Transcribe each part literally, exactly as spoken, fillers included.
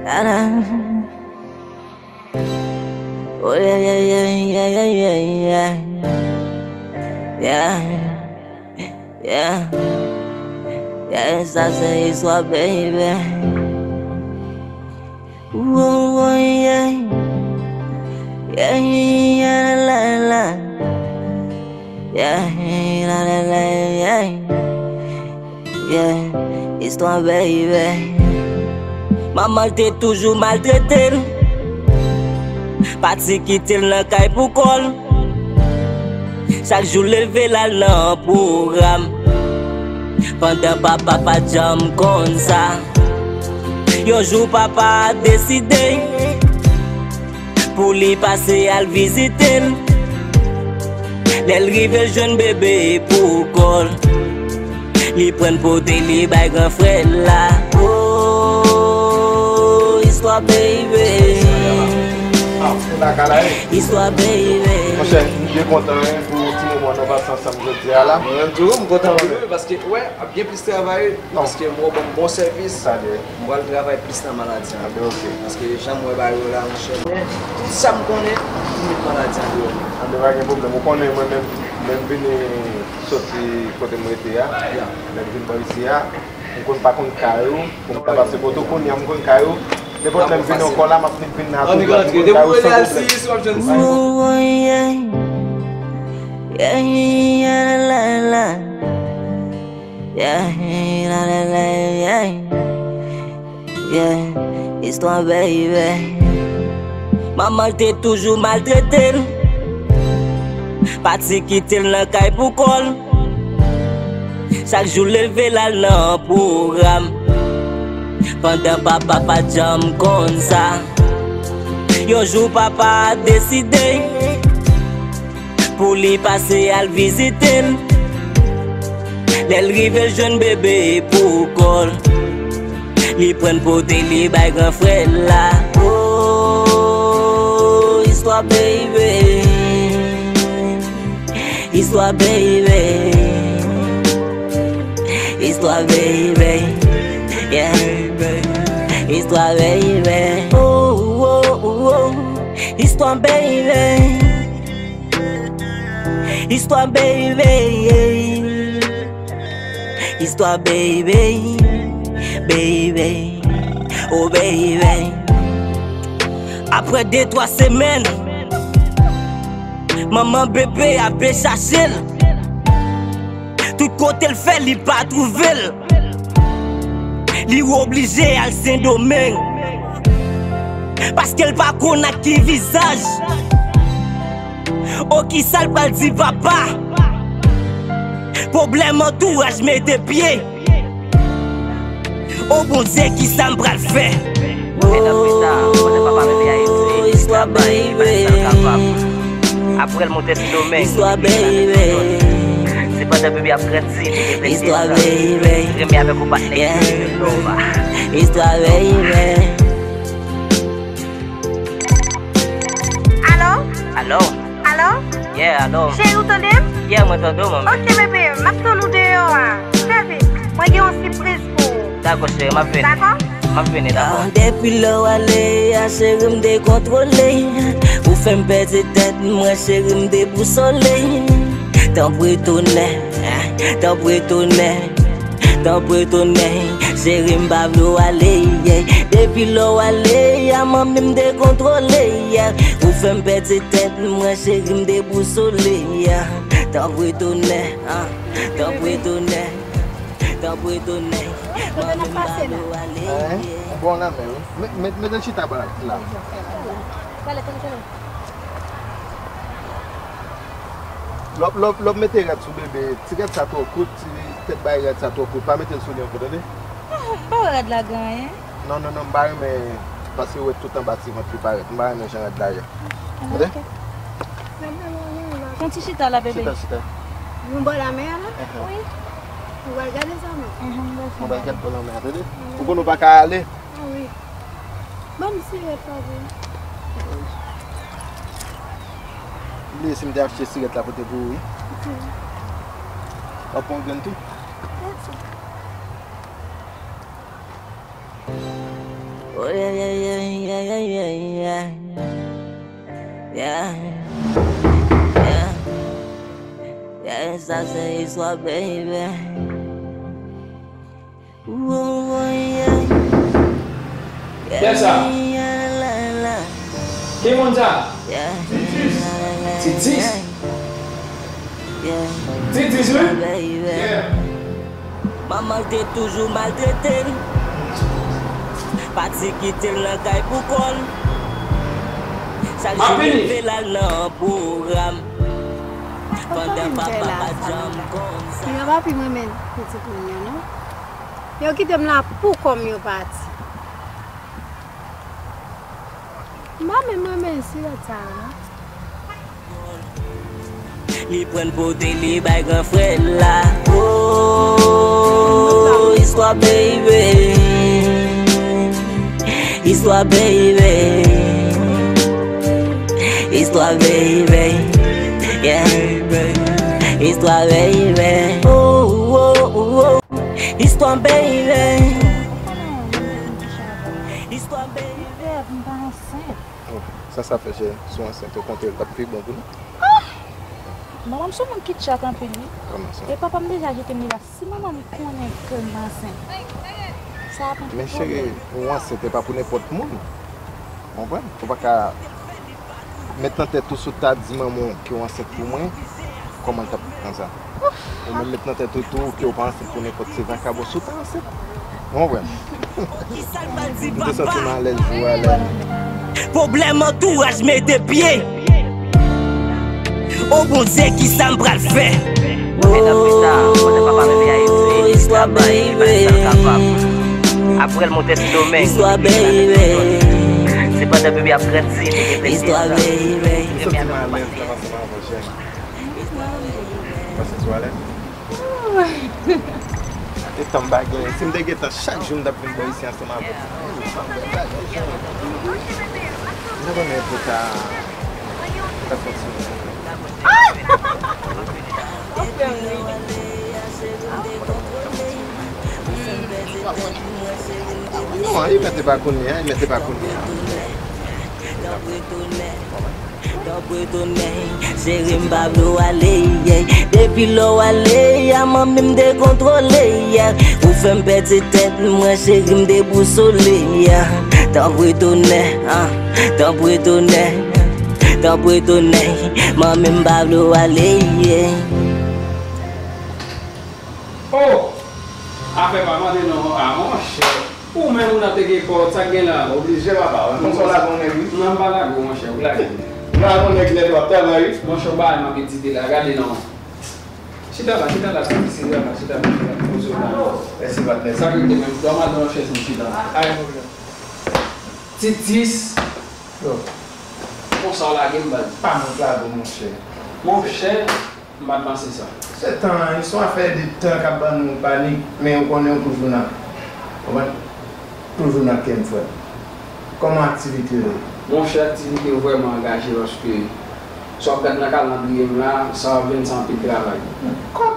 Ala. Oh yeah, yeah, yeah, yeah, yeah, yeah, yeah. Yeah, yeah. Yeah, sa se istwa, baby. Ooh, ooh, yeah. Yeah, yeah, la, la, la. Yeah, la, la, la, yeah. Yeah, istwa, baby. Manman l te toujou maltrete l. Pati kite l nan kay pou kò l. Chak jou leve l al nan pwogram. Pandan papa pa t janm konn sa. Yon jou papa a deside pou li pase al vizite l. Lè l rive l jwenn bebe pou kò l. Li pran l pote li bay gran frè l la. Oh, istwa, baby. Ah, ou lakay la, wi. Istwa, baby. Monchè, m byen kontan, wi, pou ti moman nou pase ansanm jodi a la. Mwen menm tou, m kontan anpil, wi, paske, wè, ap gen plis travay, wi, paske m wè w ban m bon sèvis. M pral travay plis nan maladi an. Anben, oke. Paske jan m wè bagay yo la, monchè, mwen, tout sa m konnen, m met maladi an deyò. Anben, pa gen pwoblèm. Ou konnen mwen menm, lè m vini soti kote m rete a, lè m vin bò isi a, m konn pa konn kay ou, pou m ta pase kote w. Kounye a m konn kay ou. Nenpòt lè m vini ankò la, m ap vin, vin nan tou, m konn kay ou san pwoblèm. Ooh, yeah. Yeah, yeah, la, la, la. Yeah, la, la, la, yeah. Yeah, istwa, baby. Manman l te toujou maltrete l. Pati kite l nan kay pou kò l. Chak jou leve l al nan pwogram. Pandan papa pa t janm konn sa. Yon jou papa a deside pou li pase al vizite l. Lè l rive l jwenn bebe pou kò l. Li pran l pote li bay gran frè l la. Oh, istwa, baby. Istwa, baby. Istwa, baby. Yeah. Istwa, baby. Oh, oh, oh, oh. Istwa, baby. Istwa, baby. Istwa, baby. Baby. Oh, baby. Apre de, twa semèn, manman bebe a pe chache l. Tout kote l fè, li pa twouve l. Li oblije al Sendomeng. Paske l pa konn ak ki vizaj. O, kisa l pral di papa? Pwoblèm antouraj mete pye. O Bondye, kisa m pral fè? Etan pita, kote papa bebe a isi, li travay, li fè sa l kapab. Apre l monte Sendomeng, li vin la Sendomeng. Se pandan bebe ap grandi, li revele sa. Renmen avèk yon patnè ki rele Nova. Istwa, baby. Alo? Alo? Alo? Yeah, alo. Cheri, ou tande m? Yeah, mwen tande w, manmi. Ok, bebe, m ap tann ou deyò a. Trè vit. Mwen gen yon sipriz pou ou. Dakò, cheri, m ap vini. Dakò? M ap vini, dakò. Ah, depi lè w ale a, cheri, m dekontwole. Ou fè m pèdi tèt, mwen, cheri, m debousole. Tanpri tounen, tanpri tounen. Tanpri tounen, cheri, m pa vle w ale, yeah. Depi lè w ale a, manmi, m dekontwole, yeah. Ou fè m pèdi tèt mwen, cheri, m debousole, yeah. Tanpri tounen, ah, tanpri tounen, tanpri tounen. Manmi, m pa vle w ale, yeah. Bon, nan men, wi. Met, met, met chita bò la. Lè w, lè w, lè w mete rad sou bebe, ti rad sa twò kout, ti tèt bay rad sa twò kout, pa mete l sou li ankò, tande? Ah, m pa wè rad la gen anyen. Non, non, non, m pa renmen, paske ou wè tout anba ti vant li parèt, m pa renmen jan rad la ye. Ah, tande? Ok. Fè yon ti chita la, bebe. Chita, chita. Nou bò lamè a la? Wi. Nou pral gade sa menm. Nou pral gade bò lamè a, tande? Ou konn ou pa ka ale? Ah wi. Ban m siret pa vre. M bliye si m te achte siret la pote pou ou, wi. Ok. W ap pran yon grenn tou? Mèsi. Oh yeah, yeah, yeah, yeah, yeah, yeah, yeah. Yeah, yeah, yeah. Yeah, sa se istwa, baby. Oh, oh, yeah. Yeah, Kiyès sa? Yeah, la, la. Ki moun sa? Yeah, Titis. Yeah, yeah, yeah. Titis? Yeah. Titis, wi? Baby. Yeah. Manman l te toujou maltrete l. Pati kite l nan kay pou kò l. Chak jou l leve l al nan pwogram. Pandan papa pa t janm konn sa. Yo pa pi renmen pitit moun yo, non. Yo kite m la pou kò m yo pati. M pa menm renmen sirèt sa yo, non. Li pran pote li bay gran frè l la. Oh, istwa baby. Istwa baby. Istwa baby. Yeah. Istwa baby. Oh, oh, oh, oh. Istwa baby. Istwa baby. Oh, sa sa fè, chè, si w ansent, okontrè, l t ap pi bon pou nou. Ah! Manman m se yon moun ki tchak anpil, wi. Kòman sa? E papa m deja jete m li la. Si manman m konnen ke m ansent, sa ap anpil pwoblèm. Men cheri, ou ansent, e pa pou nenpòt moun. Ou konprann? Ou pa ka met nan tèt ou si w ta di manman w ke w ansent pou mwen, kòman l t ap pran sa? Ou menm met nan tèt ou tou ke w pa ansent pou nenpòt ti vakabon si w ta ansent. Ou konprann? M te santi m alèz jou a lè. Pwoblèm antouraj mete pye. O Bondye, kisa m pral fè? Mèt ap pita, kote papa bebe a etidye, li travay, li fè sa l kapab. Apre l monte Sendomeng, li vin la Sendomeng. Se pandan bebe ap grandi, li gen pèdi sa. M santi m alèz la ansanm avè w, cheri. Pase sou alèz. E tan m pa genyen. Si m te gen tan, chak jou m t ap vin bò isi ansanm avè w. M ta konnen pou ta, pou ta kontinye. Non, li mèt pa konnen, li mèt pa konnen. Tanpri tounen, cheri, m pa vle w ale, yeah. Depi lè w ale a, manmi m dekontwole, yeah. Ou fè m pèdi tèt mwen, cheri, m debousole, yeah. Tanpri tounen, ah, tanpri tounen, tanpri tounen, manmi m pa vle w ale, yeah. Oh! Afè pa mande non, a monchè. Ou menm ou nan te gen kò, sa k gen la? Oblije papa, w konn sa w lage yon nèg wi. Non, m pa lage w, monchè, ou lage m. Ou lage yon nèg nèt w ap travay wi. Monchè, ou bay m ap etidye la, gade non. Chita la, chita la, chita la, chita la, chita la, poze w la. Mèsi patnè. Sa k rete menm, dòm al nan chèz nou chita. Ay, pwoblèm. Titis. Yo. Konsa w lage m, baz. Pa mwen k lage w, monchè. Monchè. M pa t panse sa. Se tan an, se yon afè de tan k ap ban nou panik, men ou konnen ou toujou nan, konprann? Toujou nan kè m, frè m. Kòman aktivite yo ye? Monchè, aktivite yo vrèman angaje, paske si w ap gad nan kalandriye m la, sa ap vin, se anpil travay. Kòb!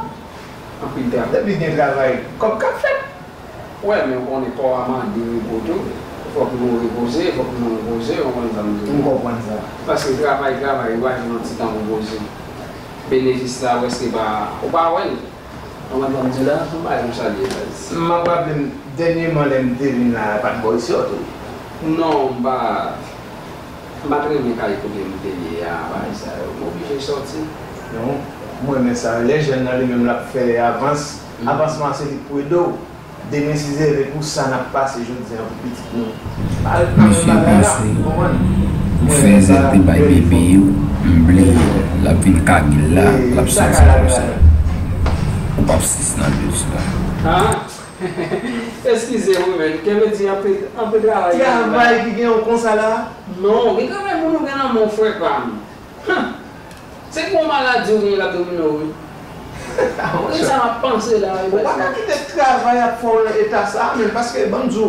Anpil travay. Depi gen travay, kòb k ap fèt. Wè, men ou konnen kò a mande repo tou. Fòk nou repoze, fòk nou repoze, ou konprann sa m di w. M konprann sa. Paske travay, travay, ou pa jwenn yon ti tan pou poze. Benefis la, ou èske pa, ou pa wè l? Ou konprann sa m di w la? Se yon bagay konsa l ye, baz. M ap raple m, dènyèman lè m te vin la, pa t bò isi w te ye? Non, m pa, m pa t renmen kay kote m te ye a, bagay sa yo. M oblije sòti. Non, m renmen sa. Lè jèn nan li menm l ap fè avans, avansman an se li k pou ede w. Demen si Dye vle pou sa n ap pase jodi a pou pitit nou. Pa ret nan menm bagay la, ou konprann? Ou fè zèl te bay bebe yo, m bliye l, l ap vin kage l la, l ap sòti konsa. Ou p ap sis nan dosye la. Ah! Eskize m wi, men, kenbe di anpil, anpil travay. Travay ki gen w konsa la? Non, gen travay pou nou gen nan men w, frè pa m. Huh! Se gwo maladi ou genyen labdomino wi. Monchè. Sa m ap panse la wi. Ou pa ka kite travay ap fè w nan eta sa a menm, paske ban m di w,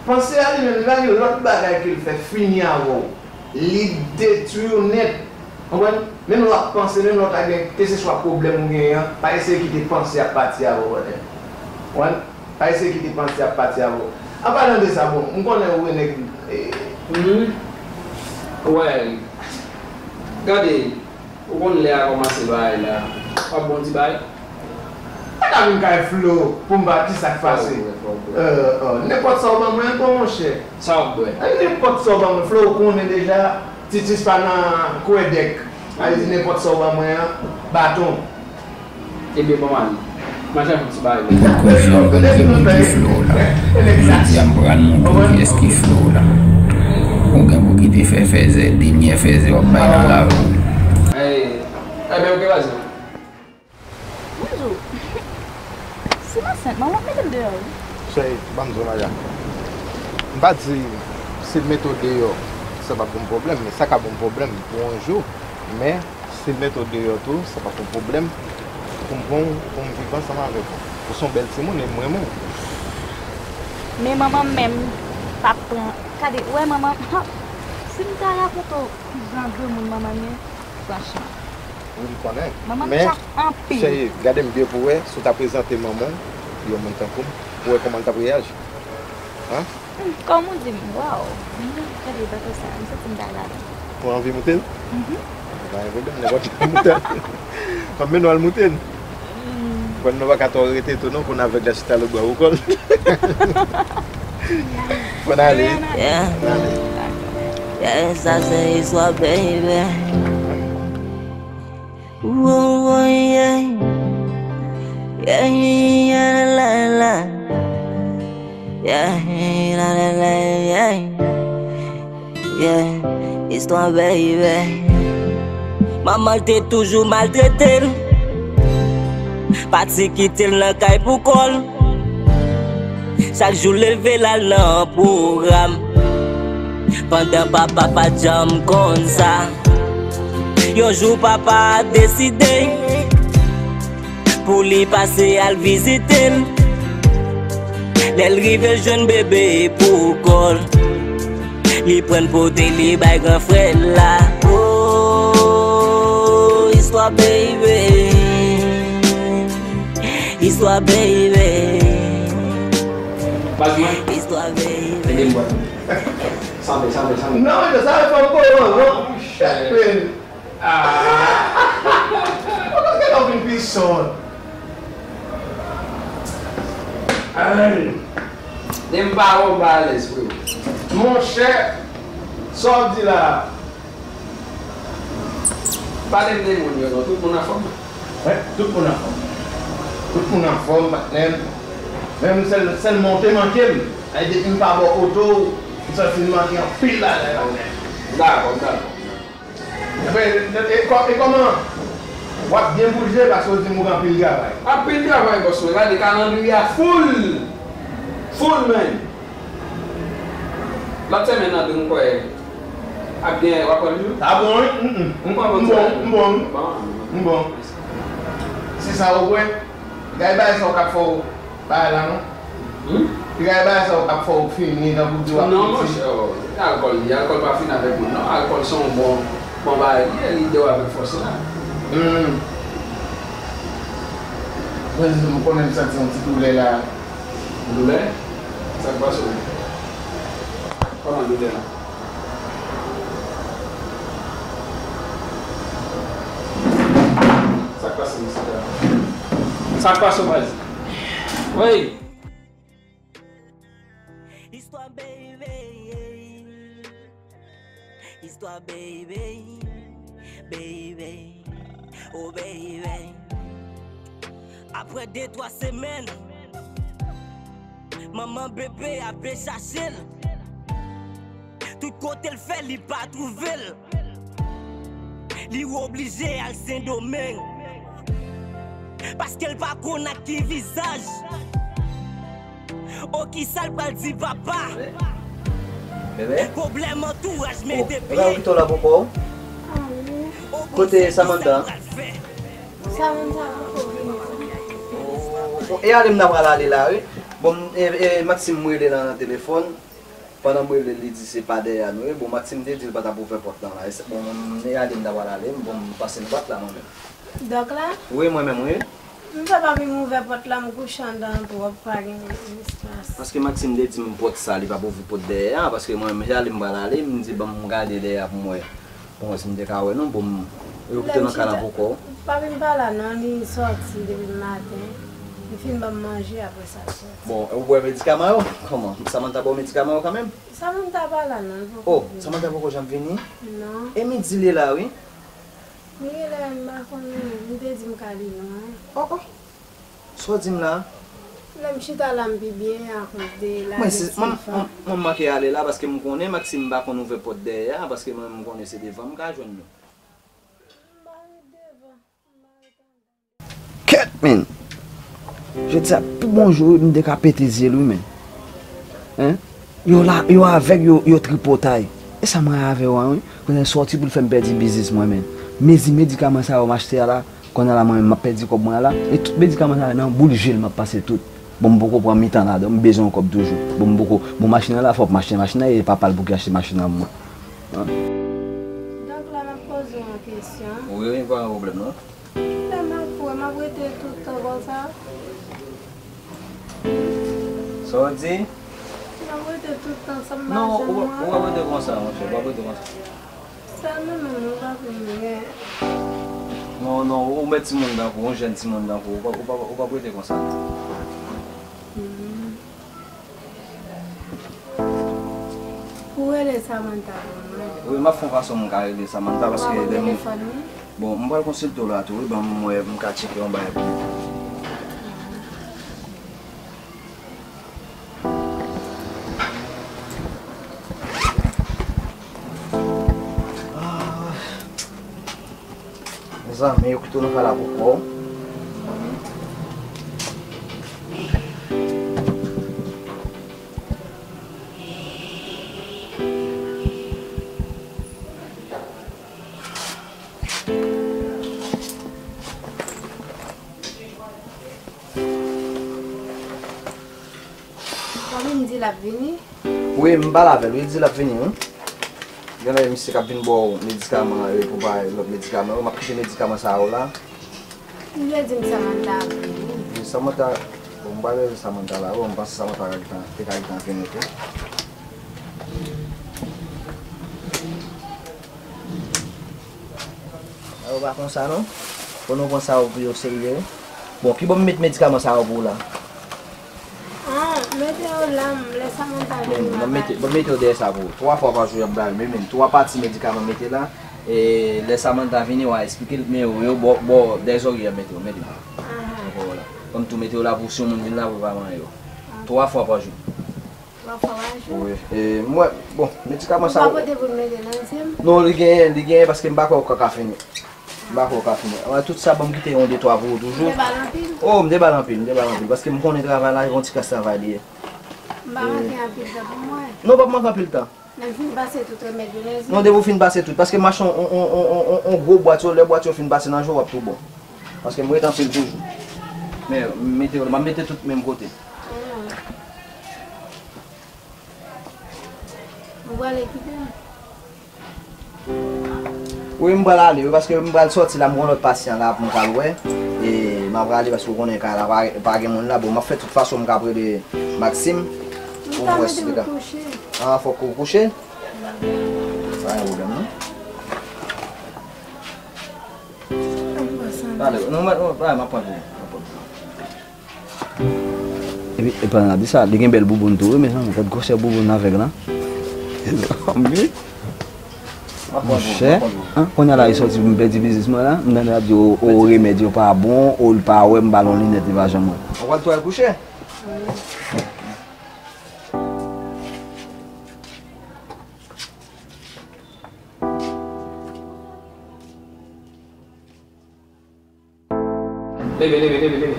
panse a li menm li pa gen lòt bagay ke l fè fini avè w. Li detwi w nèt. Konprann? Menm lè w ap panse, menm lè w ta gen keseswa pwoblèm ou genyen an, pa eseye kite panse ap pati avè w, brother. Konprann? Pa eseye kite panse ap pati avè w. An palan de sa, bon, m konnen ou e nèg. Eh, hmm. Wè, gade, ou konn lè a kòmanse bagay la, w ap bon ti bagay. Pa ka vin kay Flo pou m pa di sa k pase. Nenpòt sa w ban mwen, bon, monchè. Sa w ap bwè? Nenpòt sa w ban mwen, Flo, ou konnen deja, Titus pa nan kwèdèk. Sa vle di nenpòt sa w ban mwen an, baton. Ebyen, bon, ale. M a chèche yon ti bagay. M potko jwenn yon moun ki flo la. Jodi a m pral montre w kiyès ki flo la. Ou gen pou kite fè fèzè, dènye fèzè w ap bay nan lavi w. Ebyen, oke, vas-y. Bonjou. Si m ansent, manman mete m deyò, wi. Cheri, ban m di w, Maya. M pa di si l mete w deyò, sa p ap bon pwoblèm, men sa ka bon pwoblèm pou yon jou. Men, si l mete w deyò tou, sa p ap yon pwoblèm pou m pran w, pou m viv ansanm avèk ou. Ou se yon bèl timoun e m renmen w. Men manman m menm p ap pran. Gade, ou wè manman, ha, si m ta rakonte w kijan granmoun manman m ye, franchman. Wi, m konnen. Manman m tchak anpil. Men, cheri, gade m byen pou w wè, si w ta prezante manman w yon moun tankou m, pou w wè kòman l t ap reyaji. Hein? Hmm, kòm ou di m, waw. Hmm, gade bato sa, m santi m ta ladan. Ou anvi moute l? Mhm. Pa gen pwoblèm, nenpòt lè moute l. M ap mennen w al moute l. Hmm. Bon, nou pa ka twò rete tou non, pou n avèg la chita lòtbò wou kò l. Fò n ale. Yeah. Fò n ale. Yeah, sa se istwa, baby. Ooh, yeah. Yeah, yeah, la, la, la. Yeah, la, la, la, yeah. Yeah, istwa, baby. Manman l te toujou maltrete l. Pati kite l nan kay pou kò l. Chak jou leve l al nan pwogram. Pandan papa pa t janm konn sa. Yon jou papa a deside pou li pase al vizite l. Lè l rive l jwenn bebe pou kò l. Li pran l pote li bay gran frè l la. Oh, istwa baby. Istwa baby. Baz mwen. Istwa baby. Ede m bwè. Sanble, sanble, sanble. Non, men sa e fòm koran, non? Chèk, men. Ah. Ou konn gen lè w vin pi sòt. Ay. Lè m pa wè w m pa alèz, freo. Monchè, sa w di la a? Pale m de moun yo non, tout moun anfòm? Wi, tout moun anfòm. Tout moun anfòm, patnè m. Men m sèl, sèlman w te manke m. Ay, depi m pa bò kote w, m santi m manke anpil bagay, patnè m. Dakò, dakò. Ebyen, e, e, kò-, e kòman? W ap byen bouje paske w di m ou gen anpil travay. Anpil travay, bòs mwen. Gade kalandriye a full! Full, man! Lòt semèn nan tou, m kwè, ap gen, w ap pran jou? Sa bon, wi. Mm, mm. M pran bon, m bon, m bon. Bon. M bon. Se sa ou kwè? Gade bagay sa w k ap fè w bagay la, non? Hmm? Piga e bagay sa yo k ap fè w fini, tankou di w ap piti. Non, monchè, oh, alkòl li, alkòl pa fini avèk moun, non. Alkòl se yon bon, bon bagay li ye, li ede w avèk fòs la. Hmm. Mwen, m konnen m santi yon ti doulè la. Doulè? Sa k pase w? Kòman doulè la? Sa k pase, mesye dam? Sa k pase, baz? Wey! Istwa baby. Istwa baby. Baby. Oh baby. Apre de twa semèn, manman bebe a pe chache l. Tout kote l fè, li pa twouve l. Li oblije al Sendomeng. Paske l pa konn ak ki vizaj. O, kisa l pral di papa? Bebe? Pwoblèm antouraj mete pye. Kote Samantha? Samantha poko vini. Bon, e ale m ta pral ale la, wi. Bon, e, e, Maxime m rele la nan telefòn. Pandan m rele l, li di se pa dèyè a nou ye. Bon, Maxime te di l pa t ap ouvè pòt lan la. E se, bon, e ale m ta pral ale, bon, m pase nan pòt la mwen menm. Dòk la? Wi, mwen menm, wi. M fè papi m ouvè pòt la, m kouche anndan twòp, pa gen espas. Paske Maxime te di m pòt sa, li p ap ouvri pòt dèyè a, paske mwen menm se ale m pral ale, m di ban m gade dèyè a pou m wè. Bon, si m te ka wè non, bon, m, yo kite nan kay la poko. Papi m pa la non, li sòti depi maten. Li fin ban m manje, apre sa l sòti. Bon, ou bwè medikaman yo? Kòman? Samantha ba w medikaman yo kanmenm? Samantha pa la non, l poko vini. Oh, Samantha poko janm vini? Non. E midi li la, wi. Li genlè, m pa konnen, li te di m ka li non. Oh, oh. Sa w di m la? Lè m chita la, m pi byen akoz de la. Mwen, si, mwen, mwen, mwen manke ale la paske m konnen Maxime pa konn ouvè pòt dèyè a, paske mwen, m konnen se devan m ka jwenn nou. M pa ret devan, m pa ret anndan. Kèt, men! Jodi a, pi bon jou, wi, m te ka pete zye l, wi, men. Hein? Yo la, yo avèg, yo, yo tripotay. E sa mwen avè w an, wi. Kounye a sòti pou l fè m pèdi biznis mwen, men. Mezi medikaman sa yo m achte a la, kounye a la mwen menm m ap pèdi kòb mwen a la. E tout medikaman sa yo nan boul je l m ap pase tout. Bon, m poko pran mitan ladan, m bezwen yon kòb toujou. Bon, m poko, bon, machin nan la, fòk m achte machin nan, e papa l pou ki achte machin nan pou mwen. Hein? Donk la, m ap poze w yon kesyon. Wi, wi, pa gen pwoblèm, non. Lè m ap wè, m ap rete tout tan konsa? Sa w di? M ap rete tout tan san m pa janm wè. Non, ou p ap rete konsa, monchè, ou p ap rete konsa. Sèlman menm, ou pa konn gen. Non, non, ou mèt timoun tankou, yon jèn timoun tankou, ou p ap, ou p ap, ou p ap rete konsa. Hmm. Ou rele Samantha pou mwen. Wi, m ap fè yon fason m ka rele Samantha paske lè m... Ou pa konn telefòn li? Bon, m pral konsilte w la tou, wi, ban m wè, m ka tcheke yon bagay pou ou. Ah. Mezanmi, yo kite w nan kay la pou kò w. Fanmi m di l ap vini. Wi, m pale avè l, wi, l di l ap vini, wi. Genlè misye k ap vin ba w medikaman, e, pou bay lòt medikaman yo. M ap kite medikaman sa yo la. Li vle di m Samantha ap vini. Wi, Samantha, bon, m pale Samantha la, wi, m panse Samantha te ka gentan, te ka gentan vini tou. Yo pa konsa non. Fò nou pran sa yo pou yo serye wi. Bon, kibò m met medikaman sa yo pou ou la? Ah, mete yo la, m lè Samantha vini, m ap mete, mete yo dèyè sa pou ou. Twa fwa pa jou y ap ba yo, men, men twa pati medikaman mete la. E lè Samantha vini, w a esplike l, men yo, yo bò, bò dèyè zòrèy y ap mete yo, mete yo. Aha. Bon, vwala. Kòm tou mete yo la pou si yon moun vin la, pou pa manyen yo. Ah. Twa fwa pa jou. Twa fwa pa jou? Wi. E, mwen, bon, medikaman sa yo. Ou pa pote pou l mete nan zye m? Non, li genyen, li genyen, paske m pa kwè ou ka, ka fini. M pa kwè ou ka fini. Ann, tout sa, ban m kite yon de twa pou ou toujou. Ou te ba l anpil? Oh, m te ba l anpil, m te ba l anpil. Paske m konnen travay la, e yon ti kras travay li ye. M pa manke anpil tan pou mwen. Non, w p ap manke anpil tan. Lè m fin pase tout remèd yo nan zye m. Non, depi w fin pase tout. Paske m achte yon, yon, yon gwo bwat yo, lè bwat yo fin pase nan je w, w ap tou bon. Paske m ret anpil toujou. Men, m mete yo, m ap mete tout menm kote. Ah. Ou prale kite m? Wi, m pral ale, wi, paske m pral sòti la, m gen yon lòt pasyan la pou m pral wè. E m ap prale paske w konnen kay la pa, pa gen moun la. Bon, m ap fè tout fason m ka ap rele Maxime pou m wè si li ka. Ah, fòk ou kouche? Pa gen pwoblèm, non. Ale, non, m, m, m ap pran pou ou, m ap pran pou ou. Epi, epa n ap di sa, li gen bèl bouboun tou, wi, mezanmi, gad gwosè bouboun avèg lan. Mezanmi. Monchè, an, kounye a la, li sòti pou m pèdi biznis mwen la, m tande l ap di, o, o, remèd yo pa bon, o, l pa wè, m ba l yon linèt, li pa janm wè. Ou pral tou al kouche? Leve, leve, leve, leve.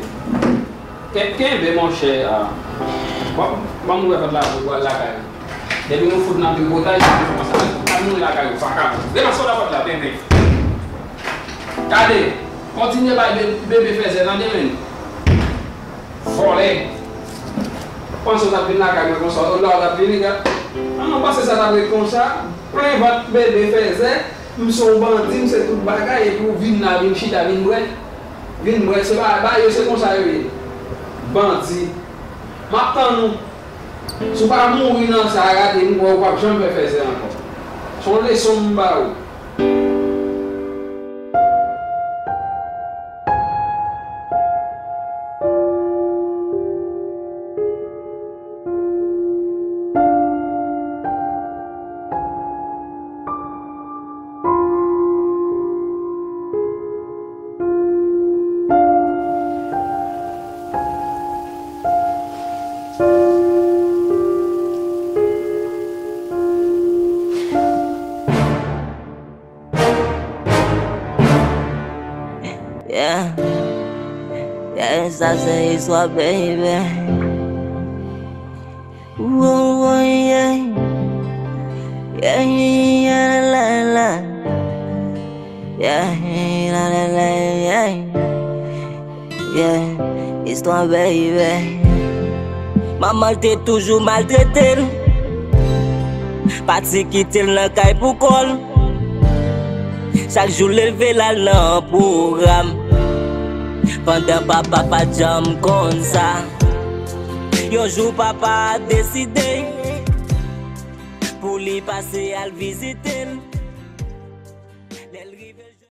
Ken-, kenbe, monchè, a. Bon, ban m ouvè pòt la pou w al lakay ou. Depi nou fout nan pil botay, nou kòmanse al mouri lakay ou, vakabon. Devan sot la pòt la, penpen. Gade, kontinye bay be-, bebe fèzè, tande, men. Vòlè. Panse w t ap vin lakay mwen konsa, w la w t ap vini, gad. Manman panse sa t ap ret konsa, plen vant bebe fèzè. M se yon bandi, m se tout bagay, epi w vin la, vin chita, vin bwè. Vin bwè, se ba, ba yo, se konsa yo ye. Bandi. M ap tann ou. Si w pa mouri nan sa a, gade, m kwè w p ap janm fè fèzè ankò. Se yon leson m ba ou. Yeah. Yeah, sa se istwa, baby. Whoa, whoa, yeah. Yeah, yeah, yeah, la, la, la. Yeah, la, la, la, yeah. Yeah, istwa, baby. Manman l te toujou maltrete l. Pati kite l nan kay pou kò l. Chak jou leve l al nan pwogram. Pandan papa pa t janm konn sa. Yon jou papa a deside pou li pase al vizite l.